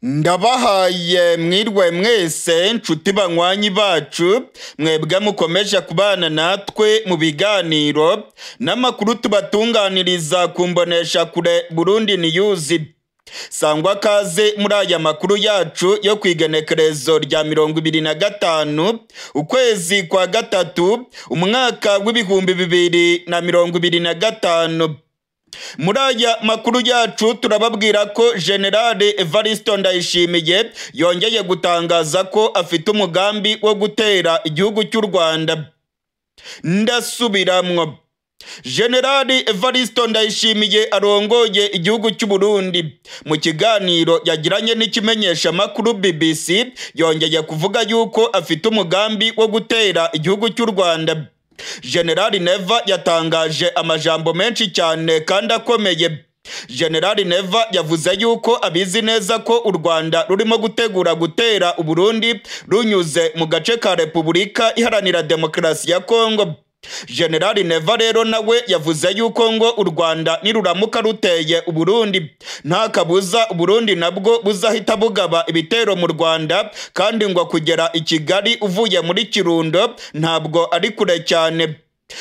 Ndabahaye mwirwe mwese nshuti banywanyi bacu, mwebwe mukomeje kubana natwe mu biganiro n'amakuru tubatunganiriza ku mboneshakure Burundi News. Sangwa kaze muri aya makuru yacu yo kw'igenekerezo rya 25 ukwezi kwa gatatu umwaka w'2025. Muri aya makuru yacu turababwira ko General Evariste Ndayishimiye yongeye gutangaza ko afite umugambi wo gutera igihugu cy'u Rwanda. Ndasubiramwo. General Evariste Ndayishimiye arongoye igihugu cy'u Burundi mu kiganiro yagiranye n'ikimenyesha makuru BBC yongeye kuvuga yuko afite umugambi wo gutera igihugu cy'u Rwanda. General Neva yatangaje amajambo menshi cyane kandi akomeye. General Neva yavuze yuko abizi neza ko u Rwanda rurimo gutegura gutera u Burundi runyuze mu gace ka Repubulika Iharanira Demokarasi ya Kongo. General Neva rero nawe yavuze yuko ngo u Rwanda niruramuka ruteye u Burundi nta kabuza u Burundi nabwo buzahita bugaba ibitero mu Rwanda, kandi ngo kugera i Kigali uvuye muri Kirundo ntabwo ari kure cyane.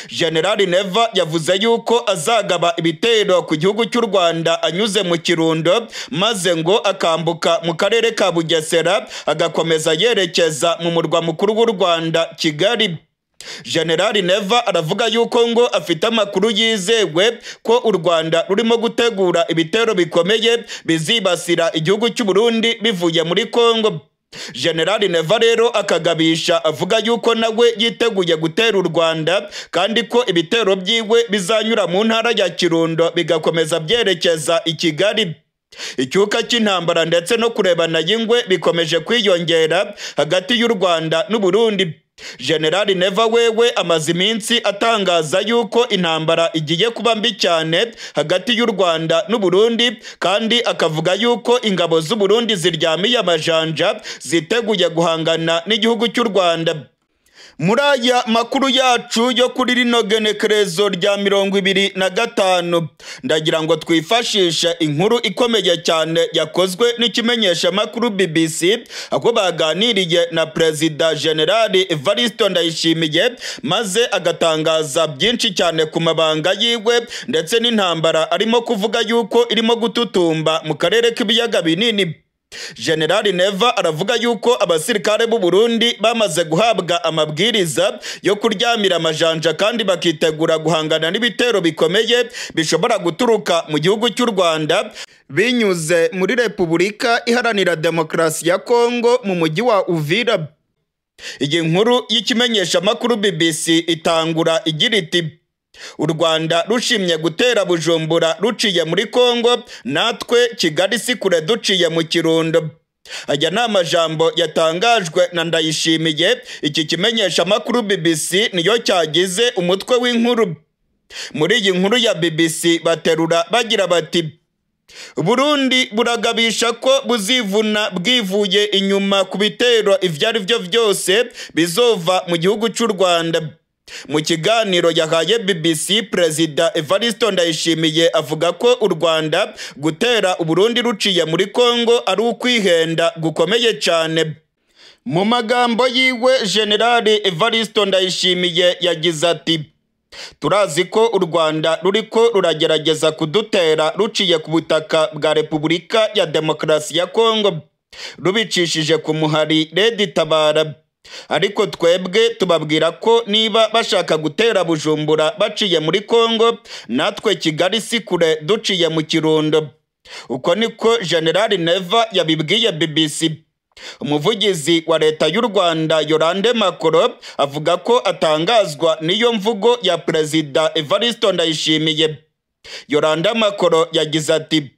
General Neva yavuze yuko azagaba ibitero ku gihugu cy'u Rwanda anyuze mu Kirundo, maze ngo akambuka mu karere ka Bugesera agakomeza yerekeza mu murwa mukuru w'u Rwanda Kigali. General Neva aravuga yuko ngo afite amakuru yizewe ko u Rwanda rurimo gutegura ibitero bikomeye bizibasira igihugu cy'u Burundi bivuye muri Kongo. General Neva rero akagabisha avuga yuko nawe yiteguye gutera u Rwanda, kandi ko ibitero byiwe bizanyura mu ntara ya Kirundo bigakomeza byerekeza i Kigali. Icyuka cy'intambara ndetse no kurebana y'ingwe bikomeje kwiyongera hagati y'u Rwanda n'u Burundi. General Neva wewe amaze iminsi atangaza yuko intambara igiye kuba mbi cyane hagati y'u Rwanda n'u Burundi, kandi akavuga yuko ingabo z'u Burundi ziryamiye amajanja ziteguye guhangana n'igihugu cy'u Rwanda. Muri aya makuru yacu yo kuri rino genekerezo rya 25 ndagira ngo twifashishe inkuru ikomeye cyane yakozwe n'ikimenyesha makuru BBC, aho baganiriye na Perezida General Evariste Ndayishimiye, maze agatangaza byinshi cyane ku mabanga yiwe ndetse n'intambara arimo kuvuga yuko irimo gututumba mu karere k'ibiyaga binini. General Neva aravuga yuko abasirikare b'u Burundi bamaze guhabwa amabwiriza yo kuryamira amajanja kandi bakitegura guhangana n'ibitero bikomeye bishobora guturuka mu gihugu cy'u Rwanda binyuze muri Repubulika Iharanira Demokarasi ya Kongo mu mujyi wa Uvira. Iyi nkuru y'ikimenyesha makuru BBC itangura igira iti: U Rwanda rushimye gutera Bujumbura ruciye muri Kongo, natwe Kigali si kure duciye mu Kirundo. Aya ni amajambo yatangajwe na Ndayishimiye. Iki kimenyesha makuru BBC niyo cyagize umutwe w'inkuru. Muri iyi nkuru ya BBC baterura bagira bati: Burundi buragabisha ko buzivuna bwivuye inyuma ku bitero ivyo ari byo byose bizova mu gihugu cy'u Rwanda. Mu kiganiro yahaye BBC, Perezida Evariste Ndayishimiye avuga ko u Rwanda gutera u Burundi ruciye muri Kongo ari ukwihenda gukomeye cyane. Mu magambo yiwe General Evariste Ndayishimiye yagize ati: Turazi ko u Rwanda ruriko ruragerageza kudutera ruciye ku butaka bwa Repubulika ya Demokarasi ya Kongo rubicishije ku muhari Red Tabara. Ariko twebwe tubabwira ko niba bashaka gutera Bujumbura baciye muri Kongo, natwe Kigali si kure duciye mu Kirundo. Uko niko General Neva yabibwiye BBC. Umuvugizi wa leta y'u Rwanda Yolande Makoro avuga ko atangazwa n'iyo mvugo ya Perezida Evariste Ndayishimiye. Yolande Makoro yagize ati: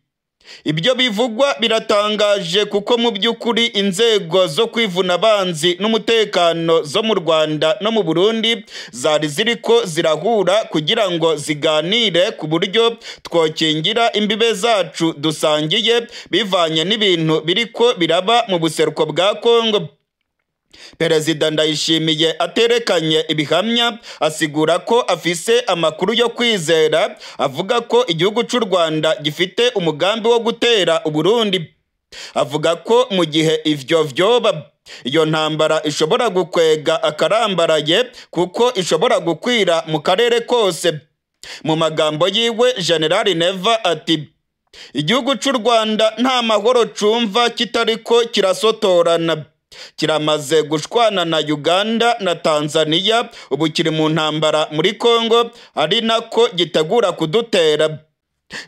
Ibyo bivugwa biratangaje kuko mu by'ukuri inzego zo kwivuna abanzi n'umutekano zo mu Rwanda no mu Burundi zari ziriko zirahura kugira ngo ziganire ku buryo twokingira imbibe zacu dusangiye bivanye n'ibintu biriko biraba mu buseruko bwa Kongo. Perezida Ndayishimiye aterekanye ibihamya asigura ko afise amakuru yo kwizera, avuga ko igihugu cy'u Rwanda gifite umugambi wo gutera u Burundi. Avuga ko mu gihe ivyo vyoba, iyo ntambara ishobora gukwega akarambaraye kuko ishobora gukwira mu karere kose. Mu magambo yiwe, General Neva ati: "Igihugu c'u Rwanda nta mahoro cumva kitariko kirasotorana. Kiramaze gushwana na Uganda na Tanzania, ubu kiri mu ntambara muri Congo, ari nako gitegura kudutera."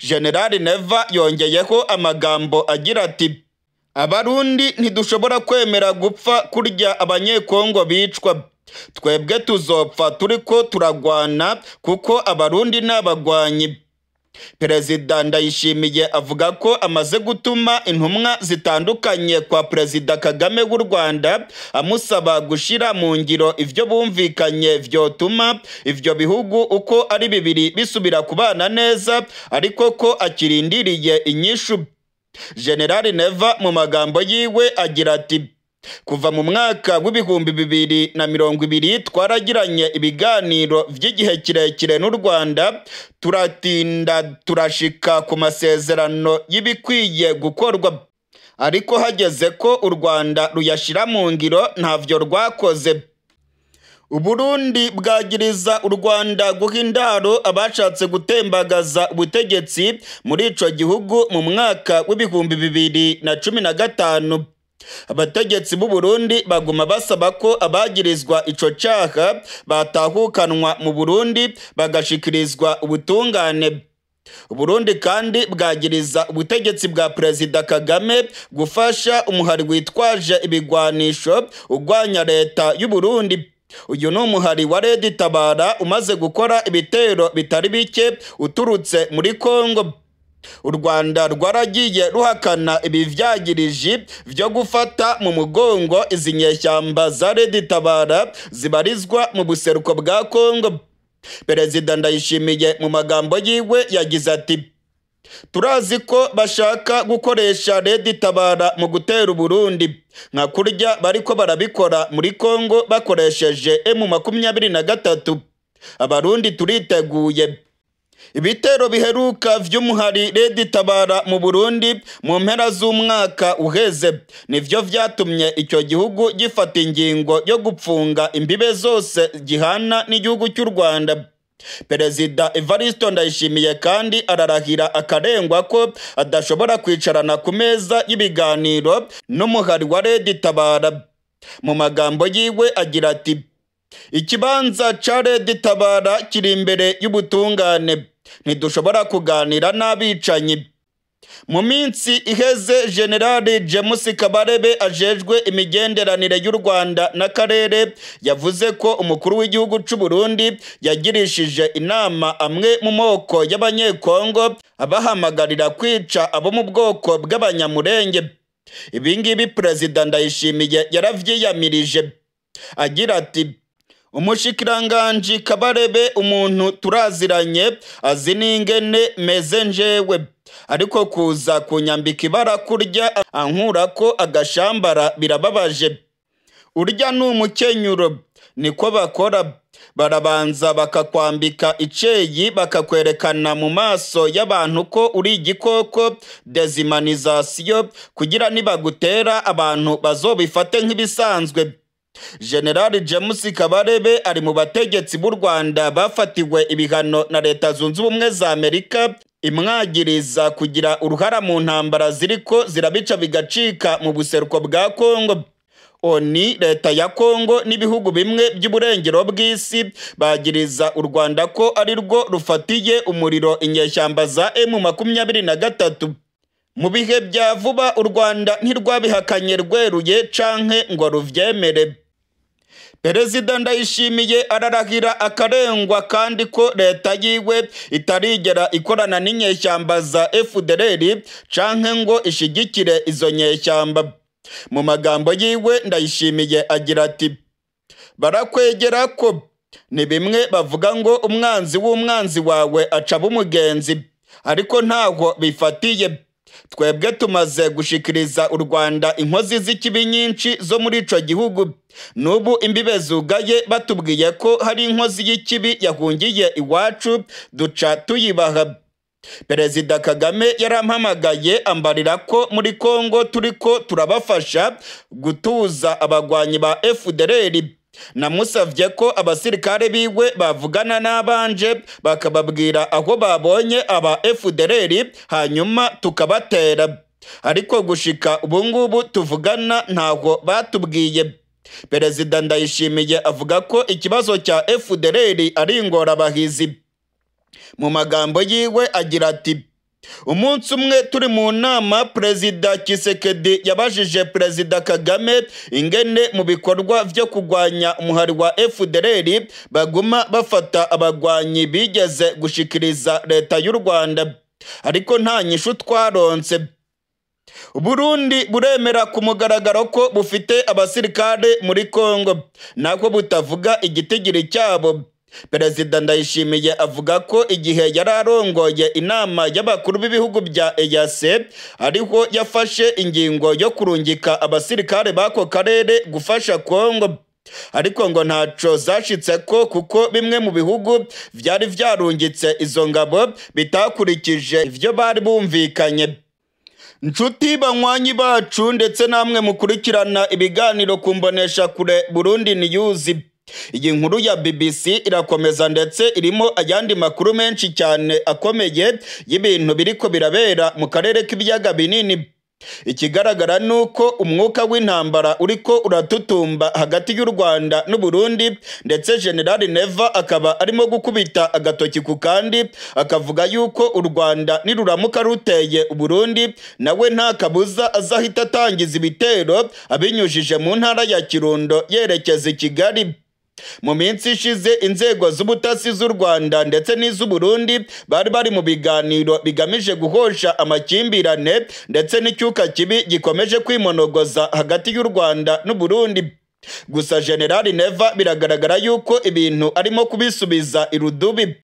General Neva yongeyeho amagambo agira ati: "Abarundi ntidushobora kwemera gupfa kurya Abanyekongo bicwa. Twebwe tuzopfa turiko turagwana kuko Abarundi n'abagwanyi." Perezida Ndayishimiye avuga ko amaze gutuma intumwa zitandukanye kwa Perezida Kagame w'u Rwanda, amusaba gushira mu ngiro ivyo bumvikanye vyotuma ivyo bihugu uko ari bibiri bisubira kubana neza, ariko ko akirindiriye inyishu. General Neva mu magambo yiwe agira ati: "Kuva mu mwaka w'2020 twaragiranye ibiganiro vy'igihe kirekire n'u Rwanda, turatinda turashika ku masezerano y'ibikwiye gukorwa, ariko hageze ko u Rwanda ruyashira mu ngiro ntavyo rwakoze." Uburundi bwagiriza u Rwanda guha indaro abashatse gutembagaza ubutegetsi muri ico gihugu mu mwaka w'2015. Abategetsi b'u Burundi baguma basaba ko abagirizwa ico caha batahukanwa mu Burundi bagashikirizwa ubutungane. Uburundi kandi bwagiriza ubutegetsi bwa Perezida Kagame gufasha umuhari witwaje ibigwanisho ugwanya leta y'u Burundi. Uyu ni umuhari wa Red Tabara umaze gukora ibitero bitari bike uturutse muri Congo. U Rwanda rwaragiye ruhakana ibi vyagiriji vyo gufata mu mugongo izi nyeshyamba za Red Tabara zibarizwa mu buseruko bwa Congo. Perezida Ndayishimiye mu magambo yiwe yagize ati: "Turazi ko bashaka gukoresha Red Tabara mu gutera Uburundi nka kurya bariko barabikora muri Congo bakoresheje M23. Abarundi turiteguye." Ibitero biheruka vy'umuhari Red Tabara mu Burundi mu mpera z'umwaka uheze nivyo vyatumye icyo gihugu gifata ingingo yo gupfunga imbibe zose gihana n'igihugu cy'u Rwanda. Perezida Evariste Ndayishimiye kandi ararahira akarengwa ko adashobora kwicarana ku meza y'ibiganiro n'umuhari wa Red Tabara. Mu magambo yiwe agira ati: "Ikibanza ca Red Tabara kiri imbere y'ubutungane, ntidushobora kuganira n'abicanyi." Mu minsi iheze, General James Kabarebe ajejwe imigenderanire y'u Rwanda n'akarere yavuze ko umukuru w'igihugu c'u Burundi yagirishije inama amwe mu moko y'Abanyekongo abahamagarira kwica abo mu bwoko bw'Abanyamurenge. Ibi ngibi Perezida Ndayishimiye yaravyiyamirije agira ati: "Umushikiranganji Kabarebe umuntu turaziranye, azi n'ingene meze njewe, ariko kuza kunyambika ibara kurya ankurako agashambara birababaje. Urya ni umukenyuro, niko bakora, barabanza bakakwambika iceyi bakakwerekana mu maso y'abantu ko uri igikoko, dezimanizasiyo, kugira nibagutera abantu bazobifate nk'ibisanzwe." General James Kabarebe ari mu bategetsi b'u Rwanda bafatiwe ibihano na Leta Zunze Ubumwe za Amerika, imwagiriza kugira uruhara mu ntambara ziriko zirabica bigacika mu buseruko bwa Kongo. Oni, leta ya Kongo n'ibihugu bimwe by'uburengero bw'isi bagiriza u Rwanda ko ari rwo rufatiye umuriro inyeshyamba za M23. Mu bihe bya vuba u Rwanda ntirwabihakanye rweruye canke ngo ruvyemere. Perezida Ndayishimiye ararahira akarengwa kandi ko leta yiwe itarigera ikorana n'inyeshyamba za FDLR canke ngo ishigikire izo nyeshyamba. Mu magambo yiwe Ndayishimiye agira ati: "Barakwegera ko ni bimwe bavuga ngo umwanzi w'umwanzi wawe aca umugenzi, ariko ntaho bifatiye. Twebwe tumaze gushikiriza u Rwanda inkozi z'ikibi nyinshi zo muri ico gihugu. N'ubu imbibe zugaye batubwiye ko hari inkozi y'ikibi yahungiye iwacu, duca tuyibaha." Perezida Kagame yarampamagaye ambarira ko muri Kongo turiko turabafasha gutuza abagwanyi ba FDLR. Namusavye ko abasirikare biwe bavugana n'abanje bakababwira aho babonye aba FDLR, hanyuma tukabatera. Ariko gushika ubungubu tuvugana ntago batubwiye. Perezida Ndayishimiye avuga ko ikibazo cya FDLR ari ingorabahizi. Mu magambo yiwe agira ati: "Umunsi umwe turi mu nama, Perezida Tshisekedi yabajije Perezida Kagame ingene mu bikorwa vyo kugwanya umuhari wa FDLR baguma bafata abagwanyi bigeze gushikiriza leta y'u Rwanda, ariko nta nyishu twaronse." Burundi buremera ku mugaragaro ko bufite abasirikare muri Kongo, nako butavuga igitigiri cyabo. Perezida Ndayishimiye avuga ko igihe yari arongoye inama y'abakuru b'ibihugu bya EAC ariho yafashe ingingo yo kurungika abasirikare b'ako karere gufasha Kongo, ariko ngo ntaco zashitse ko kuko bimwe mu bihugu vyari vyarungitse izo ngabo bitakurikije ivyo bari bumvikanye. Nshuti banywanyi bacu ndetse namwe mukurikirana ibiganiro ku mbonesha kure Burundi News, iyi nkuru ya BBC irakomeza ndetse irimo ayandi makuru menshi cyane akomeye y'ibintu biriko birabera mu karere k'ibiyaga binini. Ikigaragara nuko umwuka w'intambara uriko uratutumba hagati y'u Rwanda n'u Burundi, ndetse General Neva akaba arimo gukubita agatoki ku kandi akavuga yuko u Rwanda niruramuka ruteye u Burundi nawe nta kabuza azahita atangiza ibitero abinyujije mu ntara ya Kirundo yerekeza i Kigali. Mu minsi ishize inzego z'ubutasi z'u Rwanda ndetse n'iz'u Burundi bari bari mu biganiro bigamije guhosha amakimbirane ndetse n'icyuka kibi gikomeje kwimonogoza hagati y'u Rwanda n'u Burundi. Gusa General Neva biragaragara yuko ibintu arimo kubisubiza irudubi.